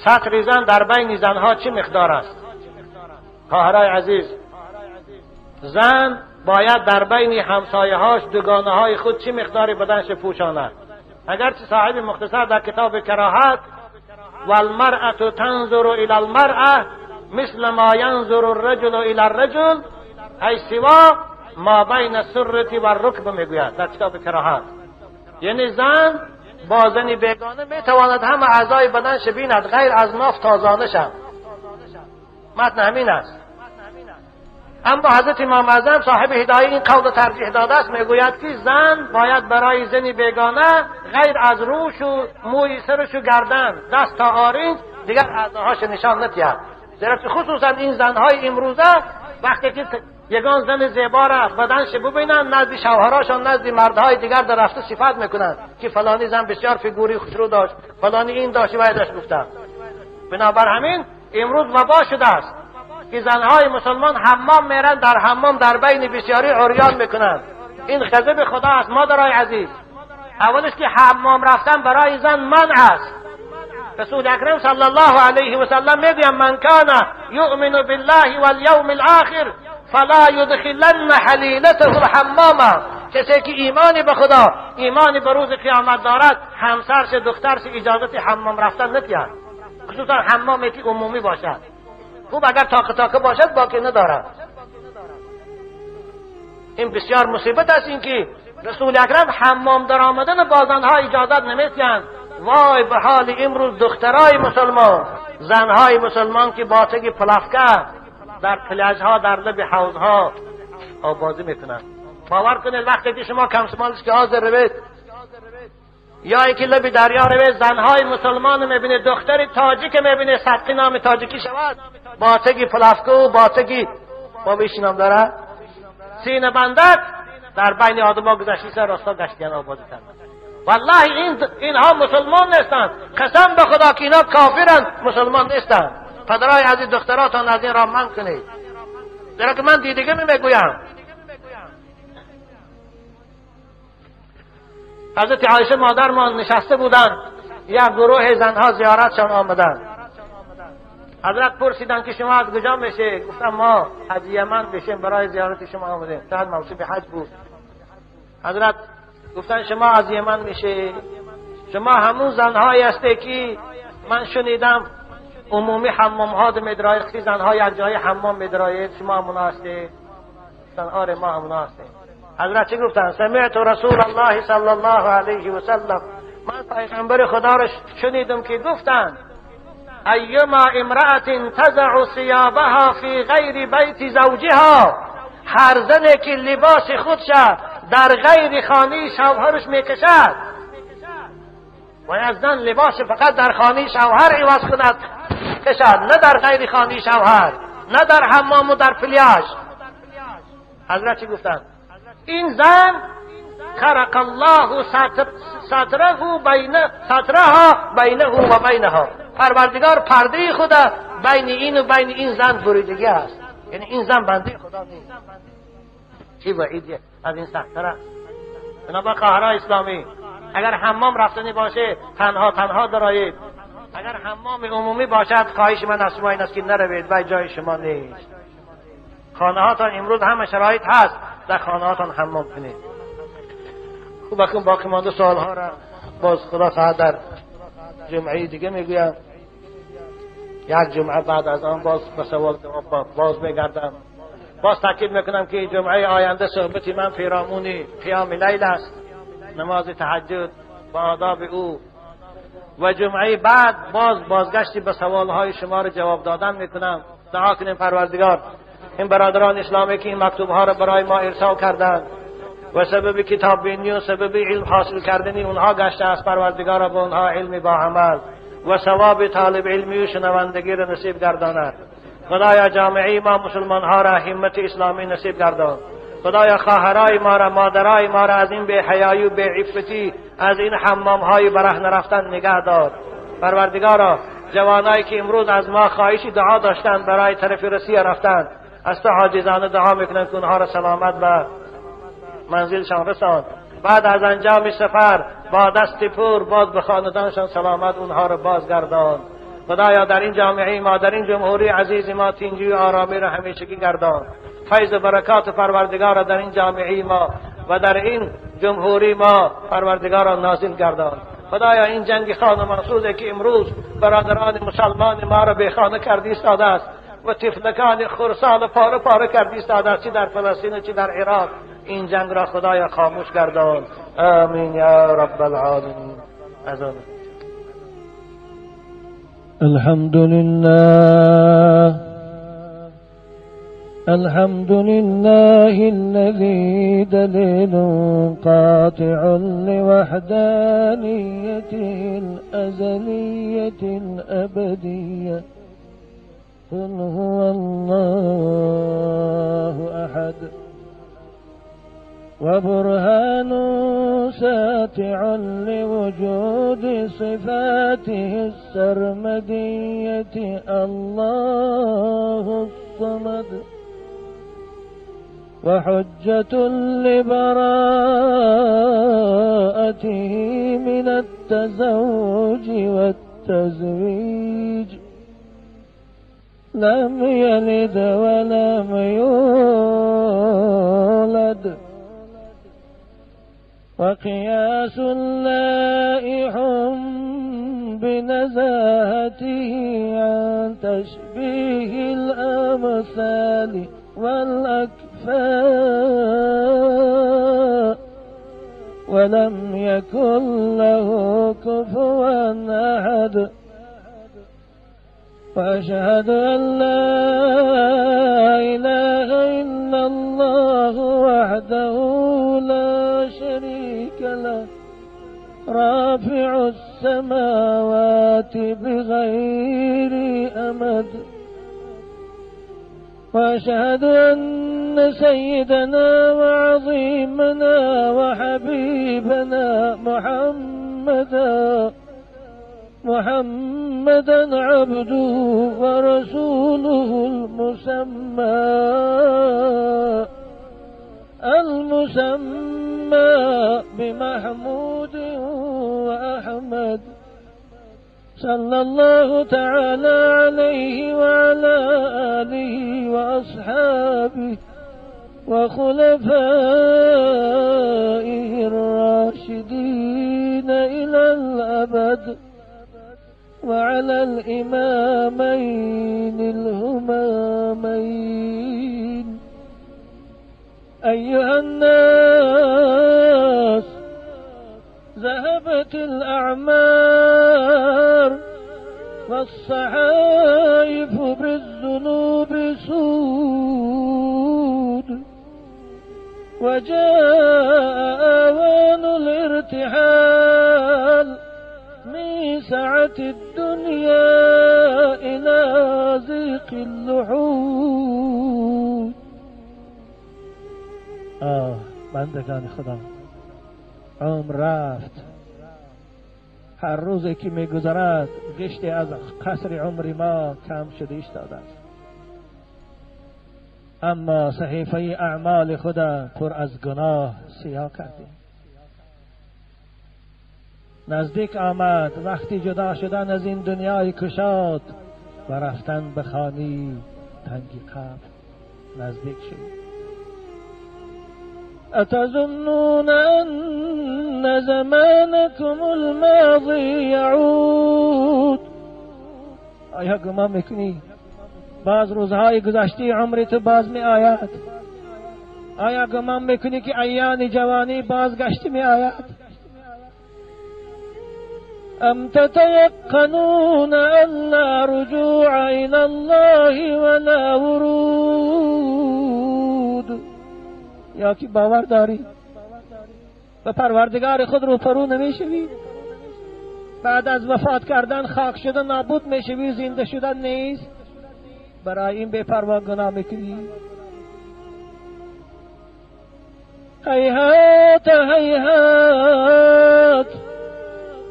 ستر زن در بین زنها چه مقدار است؟ خواهرای عزیز، زن باید در بین همسایه‌هاش، دوگانه‌های خود چه مقداری بدنش پوشاند؟ اگرچه صاحب مختصر در کتاب کراهت والمرأة تنظر الى المرأة مثل ما ینظر الرجل الى الرجل ای سوا ما بین السرة و الرکب میگوید در کتاب کراهت. یعنی زن با زن بیگانه میتواند همه اعضای بدنش بیند غیر از ناف تا زانش. متن همین است. اما حضرت امام اعظم صاحب هدایه این قول ترجیح داده است، میگوید که زن باید برای زن بیگانه غیر از روش و موی سرش و گردن، دست تا آرنج، دیگر اعضاهاش نشان ندهد. زیرا که خصوصا این زنهای امروزه وقتی که یگان زن زیبا را بدنش ببینند، نزد شوهراشان، نزد مردهای دیگر در رفته صفت میکنند که فلانی زن بسیار فیگوری خوشرو داشت، فلانی این داشت و داشت گفتند. بنابر همین امروز وبا شده است که زنهای مسلمان حمام میرن، در حمام در بین بسیاری عریان میکنند. این غضب خدا است مادرای عزیز. اولش که حمام رفتن برای زن منع است. رسول اکرم صلی الله علیه و سلم میگوید من کان یؤمن بالله والیوم الاخر فلا یدخلن حلیلته الحمام. کسی که ایمانی به خدا، ایمانی به روز قیامت دارد، همسرش، دخترش اجازت حمام رفتن ندهد، خصوصا حمامی که عمومی باشد. خوب اگر تاک تاک باشد باقی ندارد. این بسیار مصیبت است، اینکه رسول اکرم حمام در آمدن با زنها اجازت نمیدهند. وای به حال امروز دخترای مسلمان، زنهای مسلمان که با تگ پلافکه در پلاژها، در لب حوضها آبازی میکنند. باور کنید وقتی که شما کمسمالش که حاضر روید یا اینکه لب دریا روید، زنهای مسلمان میبینید، دختر تاجیک میبینید، صدقی نام تاجیکی شود، با تگی پلافکه و با تگی با بیشی نام داره سینه بندک در بین آدم ها گذشتی سر راستا گشتیان آبازی کردن. والله اینها مسلمان نیستند، قسم به خدا که اینا کافرند، مسلمان نیستند. پدرای عزیز، دختراتان از این را منع کنید، زیرا که من دیدگی میگویم. حضرت عایشه مادرمان نشسته بودند، یک گروه زنها زیارتشان آمدند. حضرت پرسیدند که شما از کجا میشه؟ گفتم ما از یمن میشیم، برای زیارت شما آمدیم. شاید موسم حج بود. حضرت گفتن شما از یمن میشه؟ شما همون زنهایی هسته که من شنیدم عمومی حمام ها میدرایید، خیلی زنها یک جای حمام میدرایید، شما همونا هسته؟ گفتن آره ما همونا هستیم. حضرت چی گفتن؟ سمعت رسول الله صلی الله علیه و سلم، من پیغمبر خدا را شنیدم که گفتن ایما امرأة تزع ثیابها فی غیر بیت زوجها، هر زنی که لباس خودش در غیر خانه شوهرش میکشد، باید زن لباس فقط در خانه شوهر عوض کند کشد، نه در غیر خانه شوهر، نه در حمام و در پلیاژ. حضرت چی گفتن؟ این زن خرق الله سترها بینه و بینها، پروردگار پرده خدا بین این و بین این زن بریدگی است، یعنی این زن بنده خدا نیست. چی وعیدیه از این سخت‌تر است؟ بنابر خواهرای اسلامی، اگر حمام رفتنی باشه تنها تنها درایید، اگر حمام عمومی باشد خواهش من از شما این است که نروید و جای شما نیست. خانه هاتان امروز همه شرایط هست، در خانه هاتان حمام کنید. خوب اکنون باقی مانده سوالها را باز خدا خواهد در جمعه دیگه میگویم. یک جمعه بعد از آن باز به سوال جواب باز میگردم. باز تاکید میکنم که جمعه آینده صحبت من پیرامون قیام لیل است، نماز تهجد با آداب او، و جمعه بعد باز بازگشتی به سوالهای شما را جواب دادن میکنم. دعا کنیم پروردگار این برادران اسلامی که این مکتوب ها را برای ما ارسال کردند و سبب کتاب بینی و سبب علم حاصل کردن اونها گشته است، پروردگار را به اونها علمی با عمل و ثواب طالب علمی و شنوندگی را نصیب گرداند. خدایا جامعه ما مسلمان ها را همت اسلامی نصیب گردان. خدایا خواهرای ما را، مادرای ما را از این بی حیایی و بی عفتی، از این حمام های برهنه رفتن نگه دار. پروردگارا جوانایی که امروز از ما خواهش دعا داشتند برای طرف روسیه رفتند، از تو عاجزانه دعا میکنند که اونها را سلامت به منزلشان رساند. بعد از انجام سفر با دست پر باز به خاندانشان سلامت اونها را بازگردان. خدایا در این جامعه ما، در این جمهوری عزیز ما تینجی و آرامی را همیشگی گردان. فیض و برکات پروردگار را در این جامعه ما و در این جمهوری ما پروردگار را نازل گردان. خدایا این جنگ خانمانسوزی که امروز برادران مسلمان ما را بیخانه کردی ایستاده است و طفلکان خرسان پاره پاره کردی ایستاده است، چه در فلسطین و چه در عراق، این جنگ را خدایا خاموش گردان. آمین یا رب العالمین. اذان. الحمد لله، الحمد لله الذي دليل قاطع لوحدانيته الأزلية الأبدية، قل هو الله أحد، وبرهان ساطع لوجود صفاته السرمدية، الله الصمد، وحجة لبراءته من التزوج والتزويج، لم يلد ولم يولد، وقياس لائح بنزاهته عن تشبيه الأمثال والأكفاء، ولم يكن له كفوا أحد. وأشهد أن لا إله إلا الله وحده لا شريك له، رافع السماوات بغير أمد، وأشهد أن سيدنا وعظيمنا وحبيبنا محمدا عبده ورسوله المسمى بمحمود وأحمد، صلى الله تعالى عليه وعلى آله وأصحابه وخلفائه الراشدين إلى الأبد، وعلى الإمامين الهمامين. أيها الناس، ذهبت الأعمار والصحائف بالذنوب سود، وجاء أوان الارتحال من سعة الدنيا إلى ضيق اللحود. آه بندگان خدا، عمر رفت. هر روزی که میگذرد گشتی از قصر عمر ما کم شده ایستاده است، اما صحیفه اعمال خدا پر از گناه سیاه کردیم. نزدیک آمد وقتی جدا شدن از این دنیای کشاد و رفتن به خانه تنگی قبر نزدیک شد. أتظنون أن زمانكم الماضي يعود؟ آیا گمان میکنی باز روزهای گذشته عمر تو باز می آید؟ آیا گمان میکنی که ایام جوانی بازگشت می آید؟ أم تتيقنون أن لا رجوع إلى الله ولا ورود؟ یا که باور داری به پروردگار خود روپرو نمیشوی؟ بعد از وفات کردن خاک شدن نابود میشوی، زنده شدن نیست. برای این بے پروا گناه میکنی. هیهات هیهات،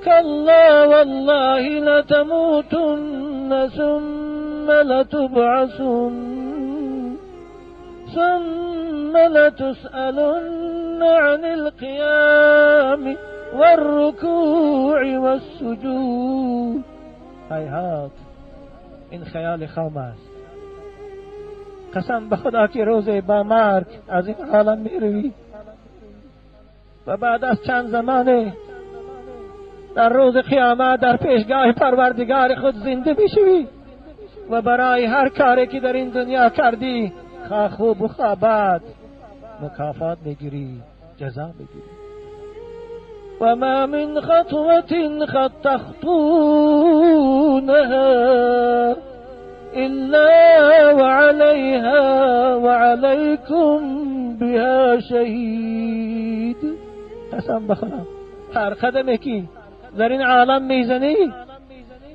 كلا والله لتموتن ثم لتبعثن ثم لتسألن عن القيام والركوع والسجود. هیهات، این خیال خام است. قسم به خدا که روز با مرگ از این عالم میروی و بعد از چند زمانه در روز قیامت در پیشگاه پروردگار خود زنده میشوی و برای هر کاری که در این دنیا کردی، خواه خوب و خواه بد، مکافات میگیری، جزا میگیری. و ما من خطوة قد تخطونها إلا وعليها وعليكم بها شهید. قسم به خدا هر قدمی که در این عالم میزنی،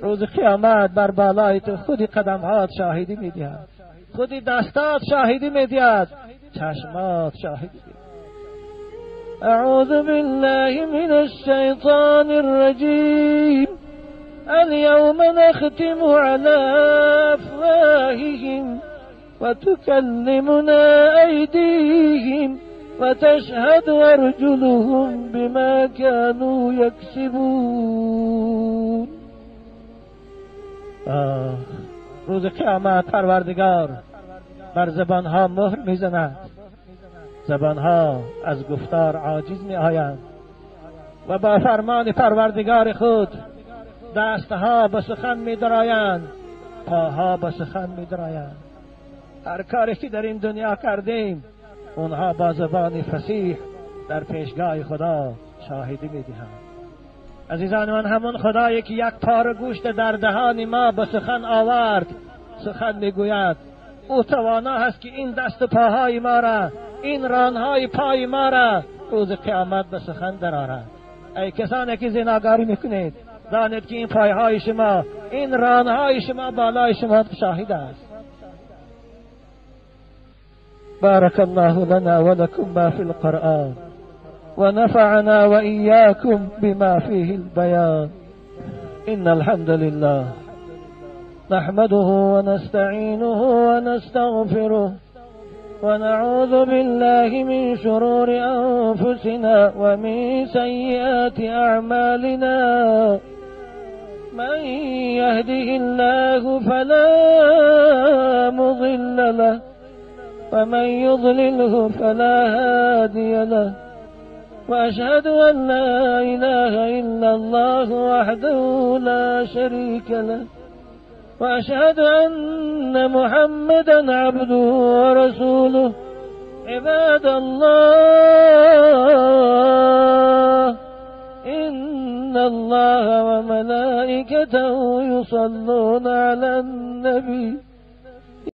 روز قیامت بر بالای تو خودی قدمهات شاهدی میدهد، خودی دستات شاهدی میدهد، چشمات شاهدی میدهد. اعوذ بالله من الشیطان الرجیم. اليوم نختم على أفواههم وتكلمنا أيديهم وتشهد أرجلهم بما كانوا يكسبون. روز قیامت پروردگار بر زبانها مهر میزند، زبانها از گفتار عاجز می آیند و با فرمان پروردگار خود دستها به سخن می درآیند، پاها به سخن می درآیند. هر کاری که در این دنیا کردیم، اونها با زبان فصیح در پیشگاه خدا شاهدی می دهند. عزیزان من، همون خدایی که یک پاره گوشت در دهان ما به سخن آورد، سخن میگوید، او توانا هست که این دست و پاهای ما را، این رانهای پای ما را روز قیامت به سخن درآورد. ای کسانی که زناکاری میکنید، دانید که این پایهای شما، این رانهای شما بالای شما شاهد است. بارك الله لنا ولكم ما في القرآن ونفعنا وإياكم بما فيه البيان. إن الحمد لله نحمده ونستعينه ونستغفره ونعوذ بالله من شرور أنفسنا ومن سيئات أعمالنا. من يهده الله فلا مضل له ومن يضلله فلا هادي له. وأشهد أن لا إله إلا الله وحده لا شريك له وأشهد أن محمدا عبده ورسوله. عباد الله، إن الله وملائكته يصلون على النبي.